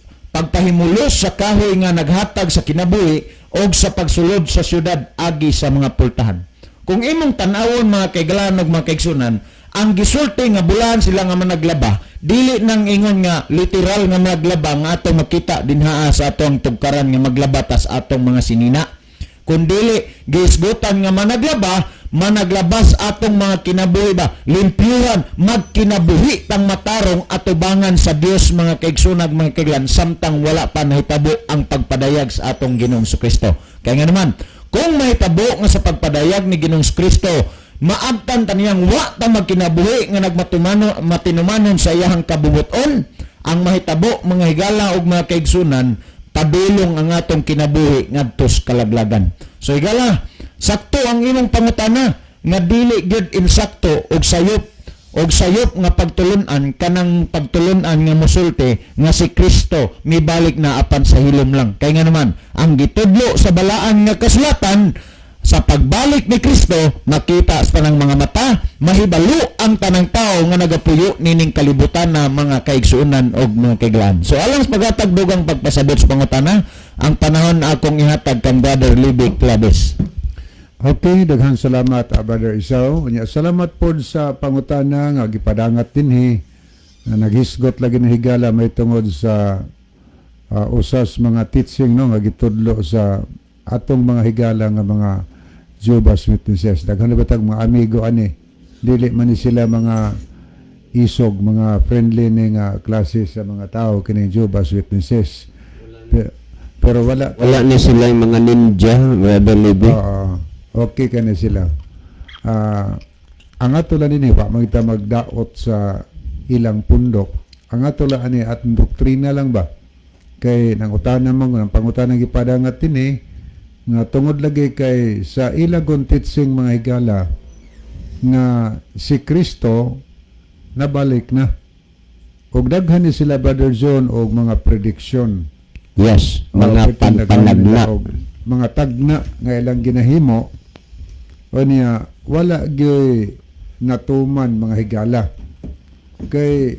sa kahoy nga naghatag sa kinabuhi og sa pagsulod sa syudad agi sa mga pultahan." Kung imong tan-awon, mga kaigalan ug mga kaigsunan, ang gisulti nga bulahan sila nga managlaba, dili nang ingon nga literal nga managlaba nga atong makita dinhaa sa atong tugkaran nga maglaba tas atong mga sinina. Kundili giisgutan nga managlaba, managlabas atong mga kinabuhi ba, limpyuhan, magkinabuhi tang matarong atubangan sa Dios, mga kaigsunag, mga kaiglan, samtang wala pa nahitabo ang pagpadayag sa atong Ginoong Kristo. Kaya nga naman, kung mahitabo nga sa pagpadayag ni Ginoong Kristo, maabtan taniyang wa ta magkinabuhi nga nagmatumano matinumanon sa iyahang kabubuton, ang mahitabo, mga higala ug mga kaigsunan, padulong ang atong kinabuhi ngadto sa kalaglagan. So higala, sakto ang imong pangutana nga dili gyud insakto og sayop nga pagtulunan kanang pagtulunan nga musulti nga si Kristo mibalik na apan sa hilom lang. Kay nga naman, ang gitudlo sa Balaan nga Kasulatan, sa pagbalik ni Kristo makita sa tanang mga mata, mahibalo ang tanang tao nga nagapuyo nining kalibutan na, mga kaigsuonan og mga kaiglaan. So alang sa paghatag dugang pagpasabot sa pangutana, ang panahon akong ihatag kang Brother Libby Claves. Okay, daghang salamat, Brother Isaw. Unya, salamat pod sa pangutana nga gipadangat dinhi na naghisgot lagi na higala may tungod sa usas mga teaching, no, nga gitudlo sa atong mga higala nga mga Jehovah's Witnesses. Daghan na batag mga amigo ani. Dili man ni sila mga isog, mga friendly ni nga klase sa mga tao kini Jehovah's Witnesses. Pero wala Wala ni sila yung mga ninja, Brother Libby. Oo. Okay ka na sila. Ang ato lang dinhi, wa man kita magdaot sa ilang pundok. Ang ato lang ani at doktrina lang ba? Kay nangutana mo nang pangutana gipadangat dinhi nga tungod lagi kay sa ilang kung teaching, mga higala, nga si Kristo nabalik na. Og daghan ni sila, Brother John, og mga prediction. Yes, mga Oo, daghan nila panagna. og mga tagna nga ilang ginahimo o niya wala gyud natuman, mga higala, kay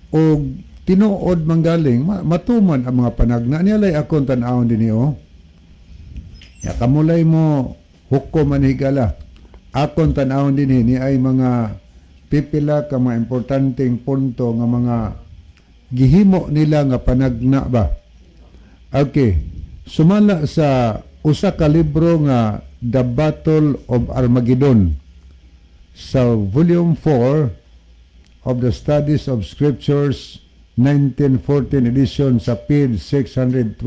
og tinuod manggaling matuman ang mga panagna niya lay akong tan-awon dinhi, oh. Ya kamulay mo hukom man, higala. Akong tan-awon dinhi ni ay mga pipila ka mga importanteng punto nga mga gihimo nila nga panagna ba. Okay. Sumala sa usa ka libro nga The Battle of Armageddon sa Volume 4 of the Studies of Scriptures, 1914 edition, sa page 621,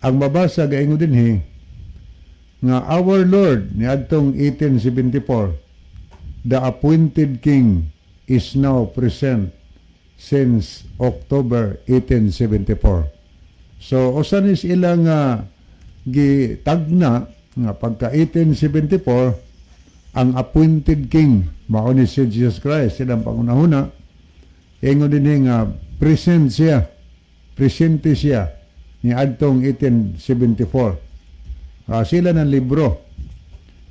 ang mabasa gaingon dinhi nga our Lord niadtong 1874, the appointed king, is now present since October 1874. So usa ni sila nga gitagna nga pagka 1874 ang appointed king mao ni si Jesus Christ, silang pangunahuna. Ingon din nga present siya, presente siya ni adtong 1874. Sila ng libro.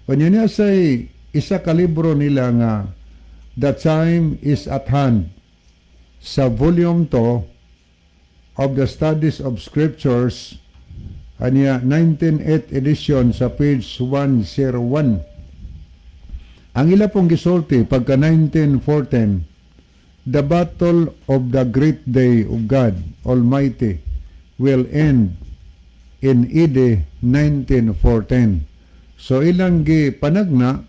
Kanya niya say isa ka libro nila nga "The Time is at Hand" sa volume 2 of the Studies of Scriptures, anya 1908 edition, sa page 101. Ang ila pong gisulti pagka 1914, "The battle of the great day of God Almighty will end in AD 1914." So ilang gi panagna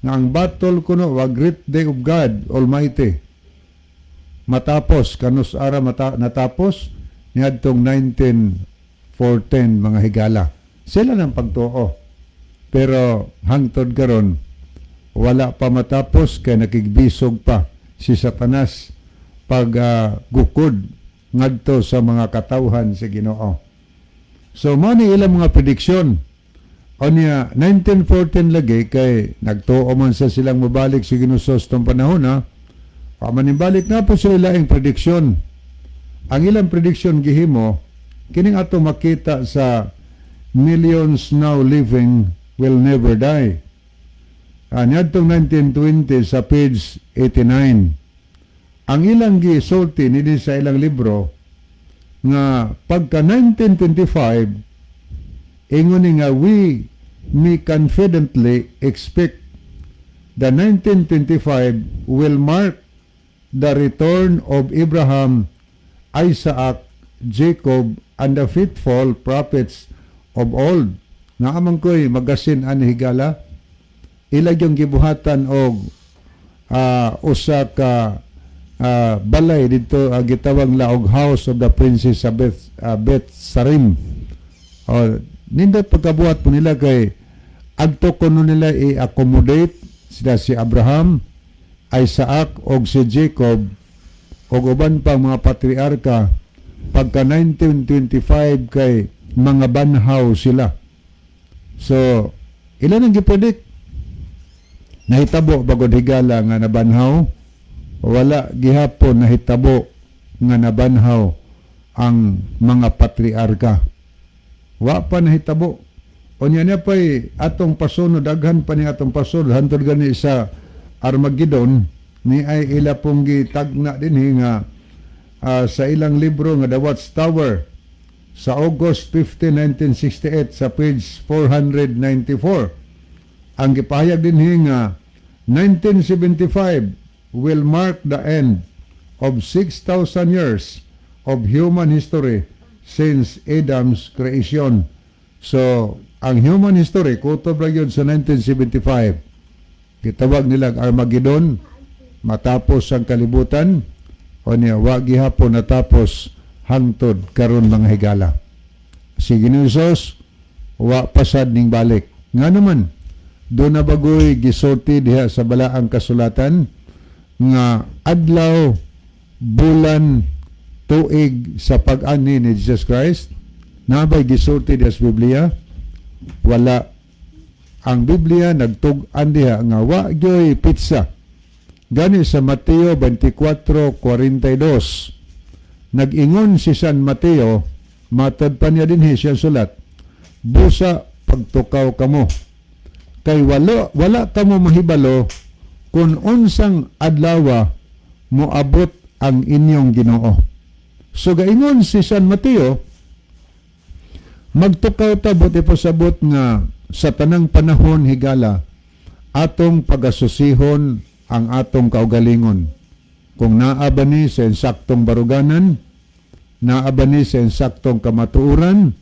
nga ang battle kuno wa great day of God Almighty matapos kanus ara mata, natapos niadtong 1914, mga higala. Sila ng pagtuo. Pero hangtod karon wala pa matapos kay nakigbisog pa si Satanas pag gukod ngadto sa mga katawhan sa Ginoo. So mo ni ilang mga prediksyon. Onya 1914 lagi kay nagtuo man sa silang mobalik si Ginoo sa tong panahon ha. Pamanibalik na po sila ilaing prediksyon. Ang ilang prediksyon gihimo kining ato makita sa "Millions Now Living Will Never Die". Niadtong 1920 sa page 89. Ang ilang gisulti nini sa ilang libro nga pagka 1925, ingon ni nga, "We may confidently expect the 1925 will mark the return of Abraham, Isaac, Jacob, and the faithful prophets of old." Naamang ko'y magasin ani, higala, ilag yung gibuhatan og usa ka balay dito, gitawag la og House of the Princess sa Beth Sarim. O, nindot pagkabuhat po nila kay adto kuno nila i-accommodate sila si Abraham, Isaac og si Jacob og uban pang mga patriarka pagka 1925 kay mga banhaw sila. So, ilan ang gipredict? Nahitabo bagod, higala, nga nabanhaw? Wala gihapon nahitabo nga nabanhaw ang mga patriarka. Wa pa nahitabo. Unya niya pa'y atong pasunod, daghan pa ni atong pasunod, hantod gani sa Armageddon, ni ay ila pong gitagna din nga sa ilang libro nga The Watchtower sa August 15, 1968 sa page 494. Ang gipahayag din nga 1975 will mark the end of 6,000 years of human history since Adam's creation. So, ang human history, kutob ra yun sa 1975. Gitawag nila ang Armageddon, matapos ang kalibutan, o niya, wa gihapon natapos hangtod karon, mga higala. Si Ginoo Jesus, wa pasad ning balik. Nga naman, do na bagoy gisulti diha sa balaang kasulatan nga adlaw, bulan, tuig sa pag-anhi ni Jesus Christ? Nabay gisulti diha sa Biblia? Wala. Ang Biblia nagtug-an diha nga wa gyoy petsa. Gani sa Mateo 24:42, nag-ingon si San Mateo, matod pa niya dinhi siyang sulat, "Busa pagtukaw kamo kay wala kamo mahibalo kung unsang adlawa moabot ang inyong Ginoo." So gaingon si San Mateo, magtukaw ta, buot ipasabot nga sa tanang panahon, higala, atong pagasusihon ang atong kaugalingon. Kung naa ba ni sa ensaktong baruganan, naa ba ni sa ensaktong kamatuoran,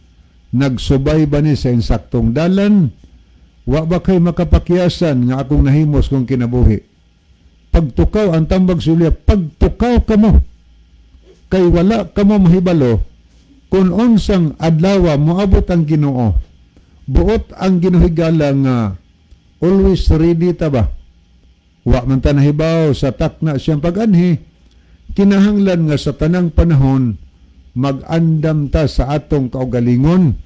nagsubay ba ni sa ensaktong dalan, wa ba kay makapakiyasan nga akong nahimos kung kinabuhi. Pagtukaw, ang tambag sulya, pagtukaw kamo kay wala kamo mahibalo kung unsang adlaw moabot ang Ginoo. Buot ang Ginoo, higala, nga always ready ta ba? Wa man ta nahibaw sa takna siyang pag-anhi, kinahanglan nga sa tanang panahon mag-andam ta sa atong kaugalingon.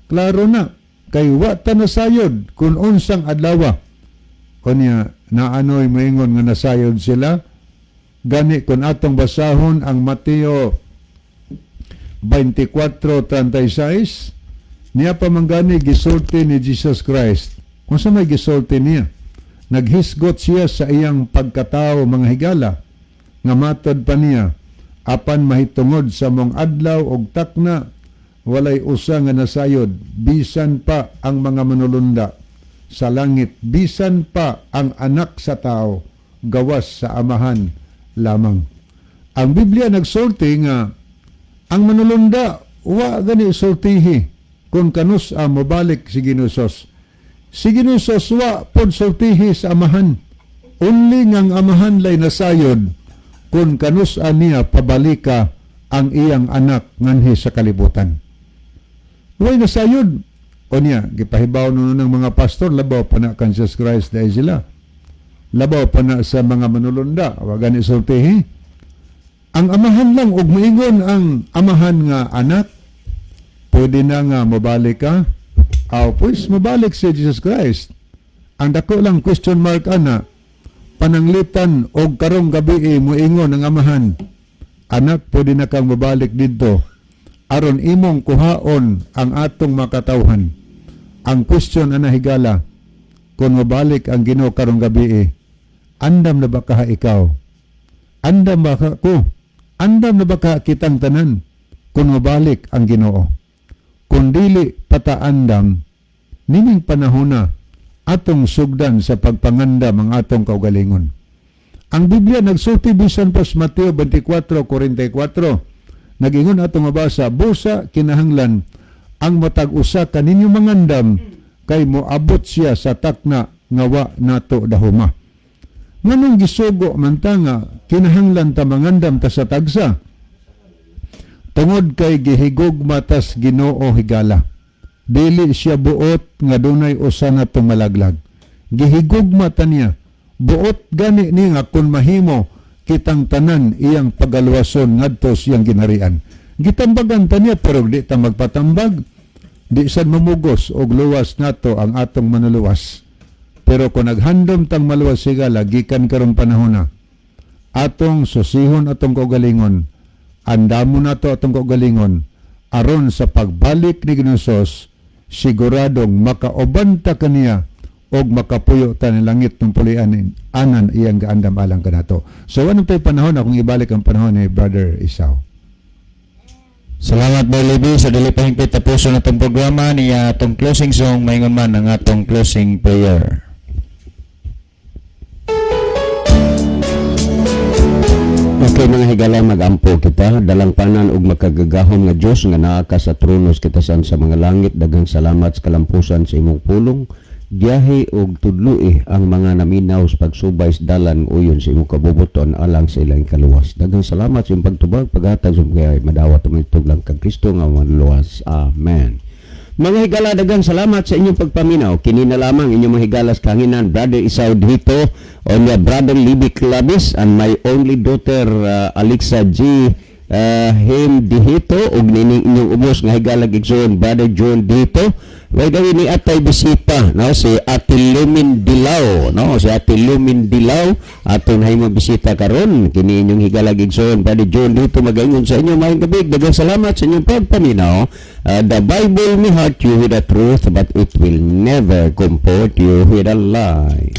Klaro na, kay wa ta nasayod kung unsang adlaw. Unya, naanoy moingon nga nasayod sila, Gani kung atong basahon ang Mateo 24:36, niya pa man gani gisulti ni Jesus Christ. Kung sa may gisulti niya, naghisgot siya sa iyang pagkatao, mga higala, nga matod pa niya, "Apan mahitungod sa mong adlaw og takna, walay usa nga nasayod, bisan pa ang mga manulunda sa langit, bisan pa ang Anak sa Tao, gawas sa Amahan lamang." Ang Biblia nagsulti nga ang manulunda wa gani sultihi kung kanus a mobalik si Ginoo. Si Ginoo wa pod sultihi sa Amahan. Only ngang Amahan lay nasayod kung kanus a niya pabalika ang iyang anak nganhi sa kalibutan. Way nasayod. O niya, gipahibaw no ng mga pastor, labaw pa na kan Jesus Christ dahil sila. Labaw pa na sa mga manulunda, wa gani sultihi. Ang Amahan lang, ug moingon ang Amahan nga, "Anak, pwede na nga mabalik ka." Aw, pues mabalik si Jesus Christ. Ang dako lang question mark ana, pananglitan og karong gabi moingon ang Amahan, "Anak, pwede na kang mabalik didto aron imong kuhaon ang atong makatawhan." Ang question ana, higala, kung mabalik ang Ginoo karong gabi, andam na ba kaha ikaw? Andam ba ka ko? Andam na ba ka kitang tanan kung mabalik ang Ginoo? Kung dili pa ta andam, nining panahona atong sugdan sa pagpangandam ang atong kaugalingon. Ang Biblia nagsulti bisan pa sa Mateo 24:44. Nagingon atong mabasa, "Busa kinahanglan ang matag usa kaninyo mangandam kay moabot siya sa takna nga wa nato dahuma." Nganong gisugo man ta nga kinahanglan ta mangandam ta sa tagsa? Tungod kay gihigugma tas Ginoo, higala. Dili siya buot nga dunay usa na malaglag. Gihigugma ta niya. Buot gani ni nga kung mahimo kitang tanan iyang pagaluwason ngadto siyang ginharian. Gitambagan ta niya, pero di ta magpatambag. Di sad mamugos og luwas nato ang atong manuluwas. Pero kung naghandom tang maluwas, higala, gikan karong panahon na, atong susihon atong kaugalingon, andamo nato atong kaugalingon, aron sa pagbalik ni Ginoong Hesus, siguradong makauban ta kaniya og makapuyo ta ni langit ng pulian anan iyang gaandam alang kanato. So anong tayo panahon, akong ibalik ang panahon ni Brother Isao. Salamat, Boy Libby. Sa dili pa hingpit tapuson atong programa niya atong closing song, maingon man ang atong closing prayer. Okay, mga higala, magampo kita. Dalangpanan ug makagagahom nga Dios nga naa ka sa trono sa kitasan sa mga langit, daghang salamat sa kalampusan sa imong pulong. Giyahi ug tudloi ang mga naminaw sa pagsubay sa dalan uyon sa imong kabubuton alang sa ilang kaluwas. Daghang salamat sa imong pagtubag, paghatag sa imong kay madawat lang kang Kristo nga manluwas. Amen. Mga higala, daghang salamat sa inyong pagpaminaw. Kini na lamang inyong mga higalas kahanginan, Brother Isao Dito, o niya Brother Libby Clavis, and my only daughter, Alexa G. Him Dihito, ug nining inyong ubos nga higalag igsoon, Brother John Dito. By the way, ni atay bisita, no, si Ate Lumin Dilao, no, si Ate Lumin Dilao aton nahimo bisita karon. Kini inyong higalag igsoon, Brother John Dito, magaingon sa inyo maayong gabi. Daghang salamat sa inyong pagpaminaw. The Bible may hurt you with the truth, but it will never comfort you with a lie.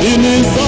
Ini sa